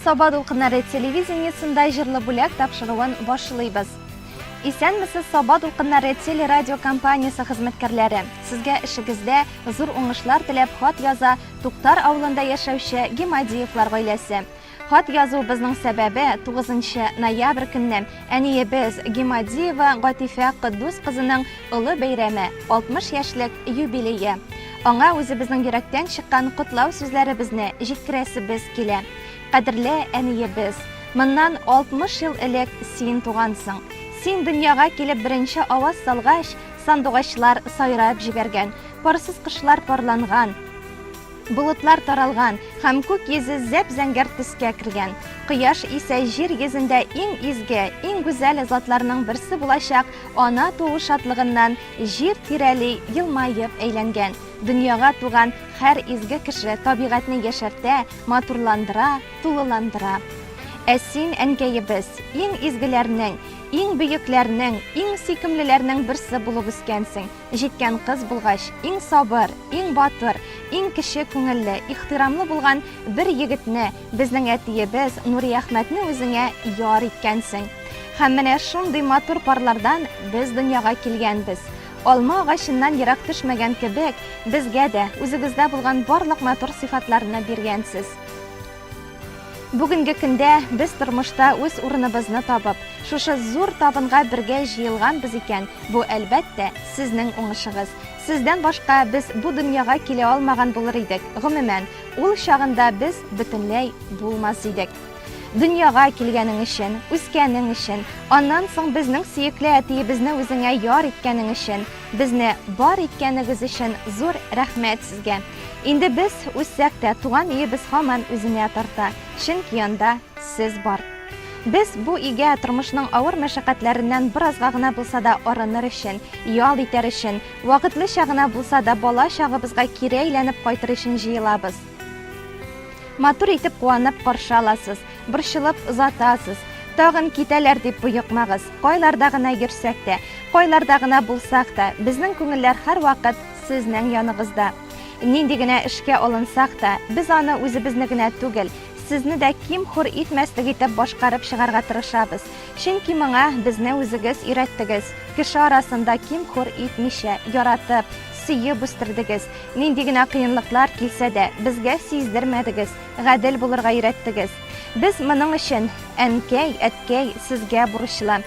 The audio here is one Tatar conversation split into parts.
Саба дулкыннары телевидениесында җырлы бүләк тапшыруын башлыйбыз. Исәнмесез, Саба дулкыннары телерадиокомпаниясе хезмәткәрләре. Сезгә эшегездә зур уңышлар теләп хат яза Туктар авылында яшәүче Гимадиевлар гаиләсе. Хат язуыбызның сәбәбе, 9 нчы ноябрь көнне әниебез Гимадиева Гатифә Котдус кызының олы бәйрәме, 60 яшьлек юбилее. Аңа үзебезнең йөрәктән чыккан котлау сүзләребезне җиткерәсебез килә. Кадерле әниебез, моннан 60 ел элек син тугансың. Син дөньяга килеп беренче аваз салгач, сандугачлар сайрап җибәргән, парсыз кошлар парланган, Болытлар таралган һәм күк йөзе зәп-зәңгәр төскә кергән. Кояш исә җир йөзендә иң изге, иң гүзәл затларның берсе булачак ана туу шатлыгыннан җир тирәли елмаеп әйләнгән. Дөньяга туган һәр изге кеше табигатьне яшәртә, матурландыра, тулыландыра. Ә син, әнкәебез, иң изгеләрнең, иң бөекләрнең, иң сөйкемлеләрнең берсе булып үскәнсең. Җиткән кыз булгач, иң сабыр, иң батыр, иң кече күңелле, ихтирамлы булган бер егетне, безнең әтиебез Нуриәхмәтне үзеңә яр иткәнсең. Һәм менә шундый матур парлардан без дөньяга килгәнбез. Алма агачыннан ерак төшмәгән кебек, безгә дә үзегездә булган барлык матур сыйфатларны биргәнсез. Бүгенге көндә без тормышта үз урыныбызны табып, шушы зур табынга бергә җыелганбыз икән, бу, әлбәттә, сезнең уңышыгыз. Сездән башка без бу дөньяга килә алмаган булыр идек, гомумән, ул чагында без бөтенләй булмас идек. Дөньяга килгәнең өчен, үскәнең өчен, аннан соң безнең сөекле әтиебезне үзеңә яр иткәнең өчен, безне бар иткәнегез өчен зур рәхмәт сезгә. Инде без үссәк тә, туган өебез һаман үзенә тарта, чөнки анда сез бар. Без бу өйгә тормышның авыр мәшәкатьләреннән беразга гына булса да арыныр өчен, ял итәр өчен, вакытлыча гына булса да бала чагыбызга кире әйләнеп кайтыр өчен җыелабыз. Матур итеп куанып каршы аласыз, борчылып озатасыз. Тагын китәләр дип боекмагыз, кайларда гына йөрсәк тә, кайларда гына булсак та, безнең күңелләр һәрвакыт сезнең яныгызда. Нинди генә эшкә алынсак та, без аны үзебезне генә түгел, сезне дә ким-хур итмәслек итеп башкарып чыгарга тырышабыз. Чөнки моңа безне үзегез өйрәттегез, кеше арасында ким-хур итмичә, яратып, сөеп үстердегез. Нинди генә кыенлыклар килсә дә, безгә сиздермәдегез, гадел булырга өйрәттегез. Без моның өчен, әнкәй, әткәй, сезгә бурычлы.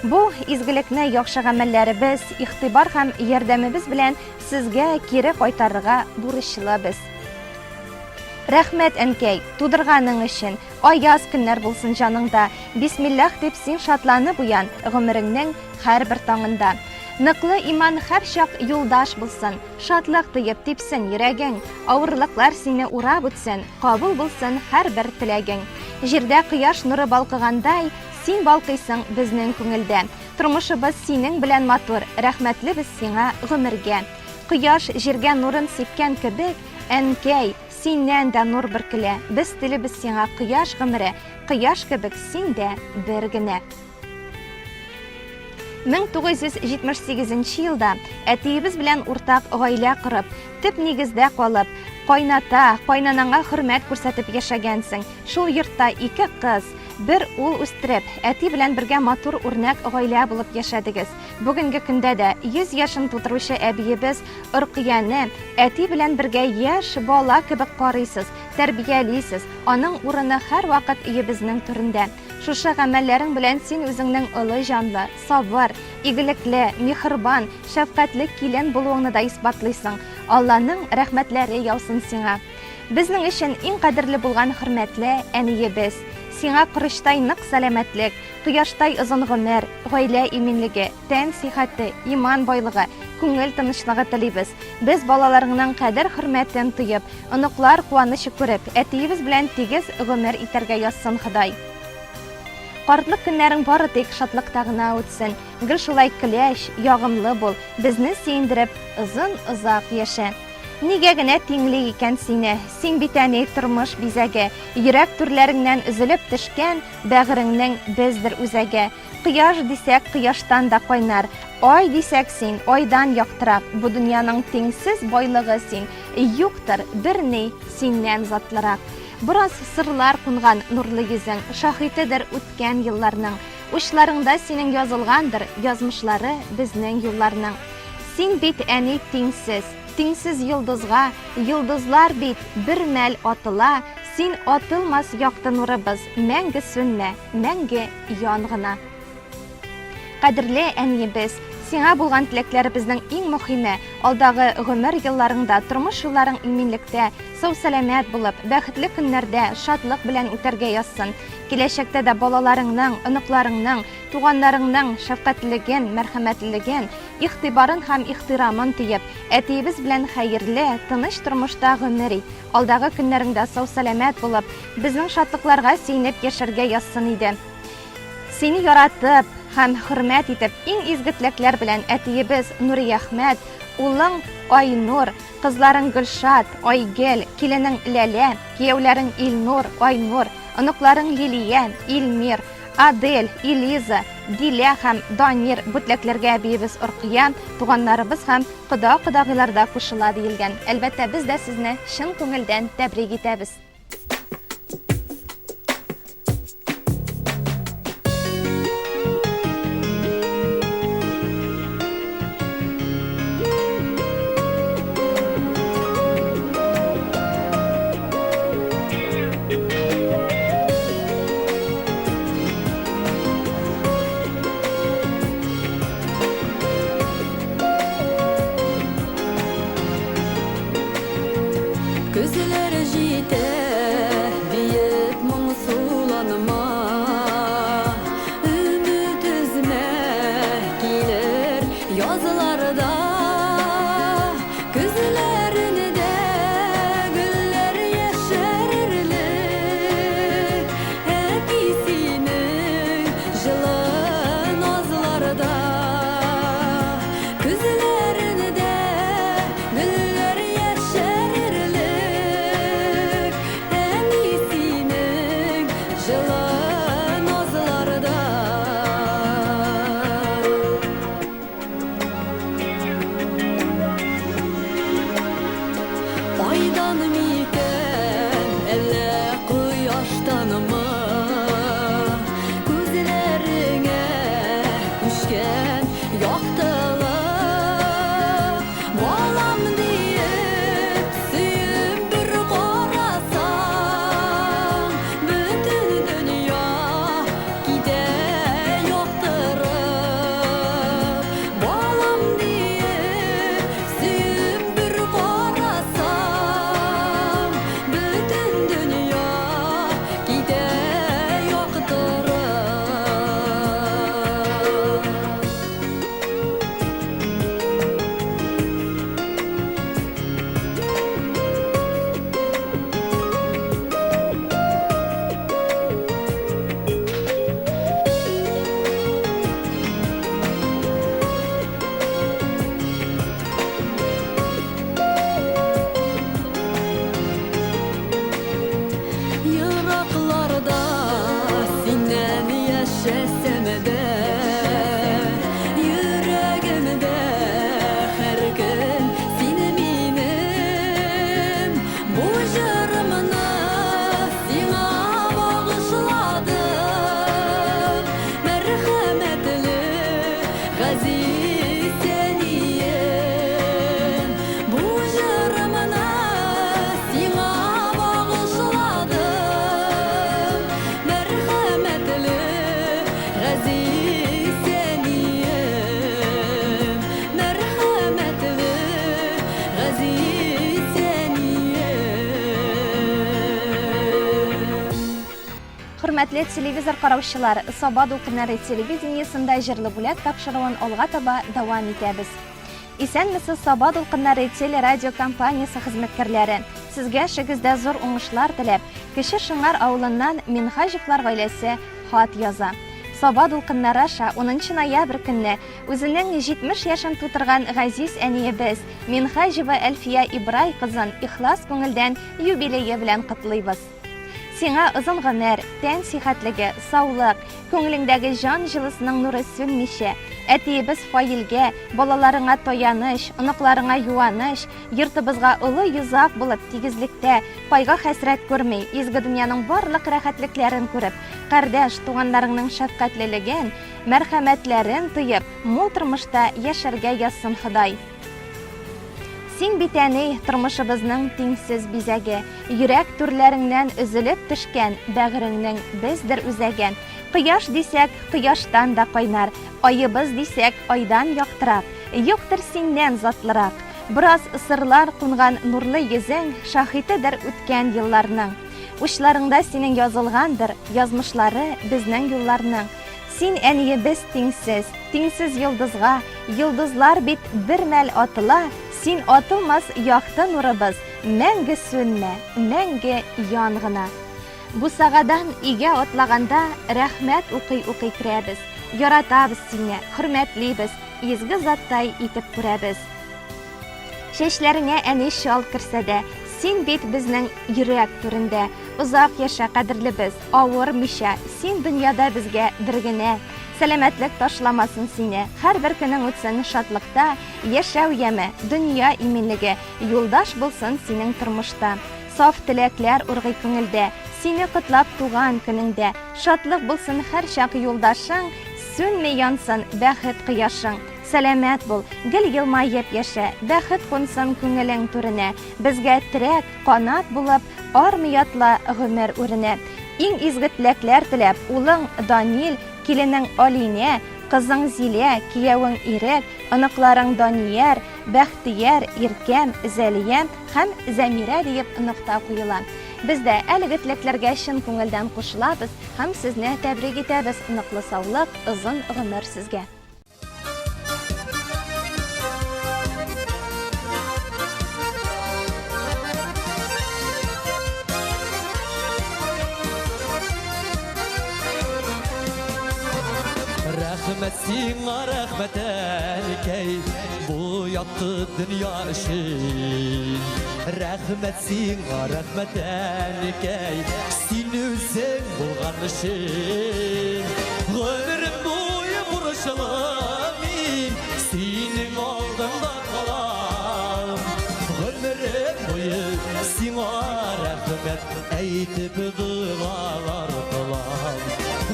Бу изгелекне яхшы гамәлләребез, игътибар һәм ярдәмебез белән сезгә кире кайтарырга бурычлы без. Рәхмәт, әнкәй, тудырганың өчен. Аяз көннәр булсын җаныңда. Бисмиллах дип син шатланып уян, гомереңнең һәрбер таңында. Ныклы иман һәрчак юлдаш булсын. Шатлык тоеп типсен йөрәгең, Авырлыклар сине урап үтсен, Кабул булсын һәрбер теләгең. Җирдә кояш нуры балкыгандай, Син балкыйсың безнең күңелдә. Тормышыбыз синең белән матур, Рәхмәтлебез сиңа гомергә. Кояш җиргә нурын сипкән кебек, Әнкәй, синнән дә нур бөркелә. Без телибез сиңа кояш гомере, Кояш кебек син дә бер генә. 1978 нче елда әтиебез белән уртак гаилә корып, төп нигездә калып, кайната, кайнанаңа хөрмәт күрсәтеп яшәгәнсең. Шул йортта ике кыз, бер ул үстереп, әти белән бергә матур үрнәк гаилә булып яшәдегез. Бүгенге көндә дә 100 яшен тутыручы әбиебез Оркыяне әти белән бергә яшь бала кебек карыйсыз, тәрбиялисез, аның урыны һәрвакыт өебезнең түрендә. Шушы гамәлләрең белән син үзеңнең олы җанлы, сабыр, игелекле, миһербан, шәфкатьле килен булуыңны да исбатлыйсың. Алланың рәхмәтләре яусын сиңа. Безнең өчен иң кадерле булган хөрмәтле әниебез! Сиңа корычтай нык сәламәтлек, кояштай озын гомер, гаилә иминлеге, тән сихәте, иман байлыгы, күңел тынычлыгы телибез. Без балаларыңның кадер-хөрмәтен тоеп, оныклар куанычы күреп, әтиебез белән тигез гомер итәргә язсын Ходай. Картлык көннәрең бары тик шатлыкта гына үтсен. Гел шулай көләч, ягымлы бул, безне сөендереп, озын-озак яшә. Нигә генә тиңли икән сине? Син бит әни тормыш бизәге, йөрәк түрләреңнән өзелеп төшкән бәгыреңнең бездер үзәге. Кояш дисәк, кояштан да кайнар, Ай дисәк син, айдан яктырак, Бу дөньяның тиңсез байлыгы син, Юктыр берни синнән затлырак. Бераз сырлар кунган нурлы йөзең, Шаһитедер үткән елларның. Учларыңда синең язылгандыр Язмышлары безнең юлларның. Син бит, әни, тиңсез, тиңсез йолдызга, Йолдызлар бит бер мәл атыла, Син атылмас якты нурыбыз, Мәңге сүнмә, мәңге ян гына. Кадерле әниебез, сиңа булган теләкләребезнең иң мөхиме, алдагы гомер елларыңда тормыш юлларың иминлектә, сау-сәламәт булып, бәхетле көннәрдә, шатлык белән үтәргә язсын. Киләчәктә дә балаларыңның, оныкларыңның, туганнарыңның шәфкатьлелеген, мәрхәмәтлелеген, игътибарын һәм ихтирамын тоеп, әтиебез белән хәерле, тыныч тормышта гомер ит. Алдагы көннәреңдә сау-сәламәт булып, безнең шатлыкларга сөенеп яшәргә язсын иде. Сине яратып һәм хөрмәт итеп, иң изге теләкләр белән әтиебез Нуриәхмәт, улың Айнур, кызларың Гөлшат, Айгөл, киленең Ләлә, кияүләрең Илнур, Айнур, оныкларың Лилия, Илмир, Адель, Илиза, Дилә һәм Данир бу теләкләргә әбиебез Оркыя, туганнарыбыз һәм кода-кодагыйлар да кушыла диелгән. Әлбәттә, без дә сезне чын күңелдән тәбрик итәбез. Көзләр җитә, диеп моңсуланма, Өмет өзмә, килер язлар да. Көзләрендә гөлләр яшәрерлек, Әти синең җылы назларда. Көзләрендә гөлләр яшәрерлек, Әни синең җылы назларда. Айдан микән, әллә кояштанмы, Күзләреңә күчкән яктылык. Балам диеп, сөеп бер карасаң, Бөтен дөнья китә яктырып. Балам диеп, сөеп бер карасаң, Бөтен дөнья китә яктырып. Еракларда синнән яшәсәм дә, Йөрәгемдә һәр көн син минем. Бу җырымны сиңа багышладым, Мәрхәмәтле газиз әнием. Бу җырымны сиңа багышладым, Мәрхәмәтле газиз әнием. Мәрхәмәтле газиз әнием. Хөрмәтле телевизор караучылар, Саба дулкыннары телевидениесендә Җырлы бүләк тапшыруын алга таба дәвам итәбез. Исәнмесез, Саба дулкыннары телерадиокомпаниясе хезмәткәрләре! Сезгә эшегездә зур уңышлар теләп, Кече Шыңар авылыннан Минһаҗевлар гаиләсе хат яза. Саба дулкыннары аша унынчы ноябрь көнне үзенең 70 яшен тутырган газиз әниебез Минһаҗева Әлфия Ибрай кызын ихлас күңелдән юбилее белән котлыйбыз. Сиңа озын гомер, тән сихәтлеге, саулык, күңелеңдәге җан җылысының нуры сүнмичә, Әтиебез Фаилгә, балаларыңа таяныч, оныкларыңа юаныч, йортыбызга олы йозак булып, тигезлектә, кайгы-хәсрәт күрми, изге дөньяның барлык рәхәтлекләрен күреп, кардәш, туганнарыңның шәфкатьлелеген, мәрхәмәтләрен тоеп, мул тормышта яшәргә язсын Ходай. Син бит, әни, тормышыбызның тиңсез бизәге, йөрәк түрләреңнән өзелеп төшкән бәгыреңнең бездер үзәге. Кояш дисәк, кояштан да кайнар, аебыз дисәк, айдан яктырак, юктыр синнән затлырак. Бераз сырлар кунган нурлы йөзең шаһитедер үткән елларның. Учларыңда синең язылгандыр язмышлары безнең юлларның. Син, әниебез, тиңсез, тиңсез йолдызга, Йолдызлар бит бер мәл атыла, Син атылмас якты нурыбыз, Мәңге сүнмә, мәңге ян гына. Бусагадан өйгә атлаганда Рәхмәт укый-укый керәбез. Яратабыз сине, хөрмәтлибез, Изге заттай итеп күрәбез. Чәчләреңә әни чал керсә дә, Син бит безнең йөрәк түрендә. Озак яшә, кадерлебез, авырмыйча, Син дөньяда безгә бер генә. Сәламәтлек ташламасын сине, Һәрбер көнең үтсен шатлыкта, Яшәү яме, дөнья иминлеге Юлдаш булсын синең тормышта. Саф теләкләр ургый күңелдә, Сине котлап туган көнеңдә. Шатлык булсын һәрчак юлдашың, Сүнми янсын бәхет кояшың. Сәламәт бул, гел елмаеп яшә, Бәхет кунсын күңелең түренә. Безгә терәк, канат булып, Армый атла гомер үренә. Иң изге теләкләр теләп, Улың Данил, киленең Алинә, Кызың Зилә, киявең Ирек, Оныкларың Данияр, Бәхтияр, Иркәм, Зәлия һәм Зәмирә диеп нокта куела. Без дә әлеге теләкләргә чын күңелдән кушылабыз һәм сезне тәбрик итәбез, ныклы саулык, озын гомер сезгә! Рәхмәт сиңа, рәхмәт, әнкәй, бу якты дөнья өчен. Рәхмәт сиңа, рәхмәт, әнкәй, син үзең булган өчен. Гомерем буе бурычлы мин, синең алдыңда калам. Гомерем буе сиңа рәхмәт әйтеп догалар кылам.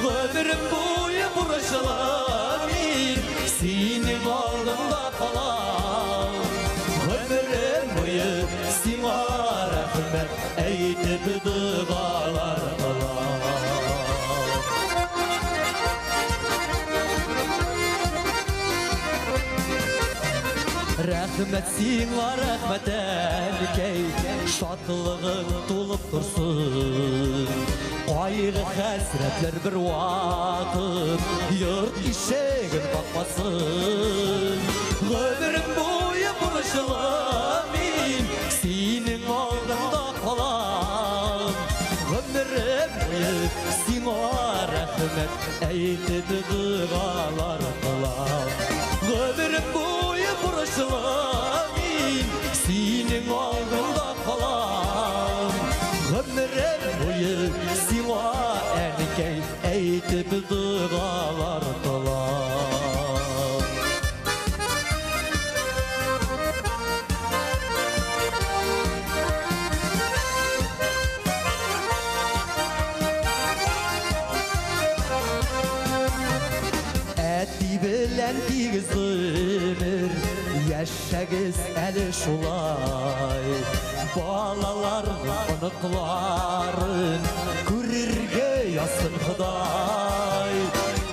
Гомерем буе бурычлы мин, синең алдыңда калам. Гомерем буе сиңа рәхмәт әйтеп догалар кылам. Рәхмәт сиңа, рәхмәт, әнкәй, шатлыгың тулып торсын. Кайгы хәсрәтләр бер вакыт йорт ишеген какмасын. Гомерем буе бурычлы мин, синең алдыңда калам. Гомерем буе сиңа рәхмәт әйтеп догалар кылам. Гомерем буе бурычлы мин, синең алдыңда калам. Гомерем буе сиңа, әнкәй, әйтеп догалар кылам. Әти белән тигез гомер яшәгез әле шулай. Балаларның оныкларын күрергә язсын Ходай.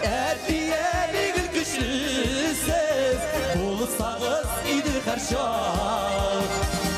Әти, әни гел көчлесез, булсагыз иде һәрчак.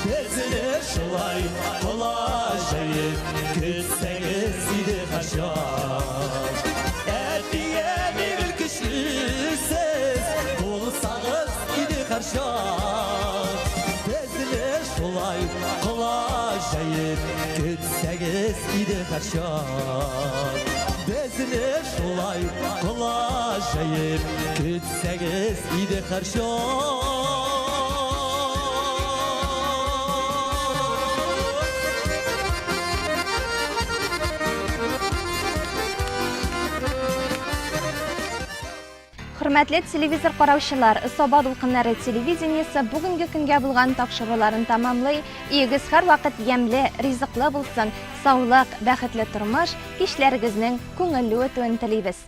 Безне шулай колач җәеп көтсәгез иде һәрчак. Әти, әни гел көчлесез, булсагыз иде һәрчак. Безне шулай колач җәеп көтсәгез иде һәрчак. Безне шулай колач җәеп көтсәгез иде һәрчак. Хөрмәтле телевизор караучылар, Саба дулкыннары телевидениесе бүгенге көнгә булган тапшыруларын тәмамлый. Өегез һәрвакыт ямьле, ризыклы булсын, саулык, бәхетле тормыш, кичләрегезнең күңелле үтүен телибез.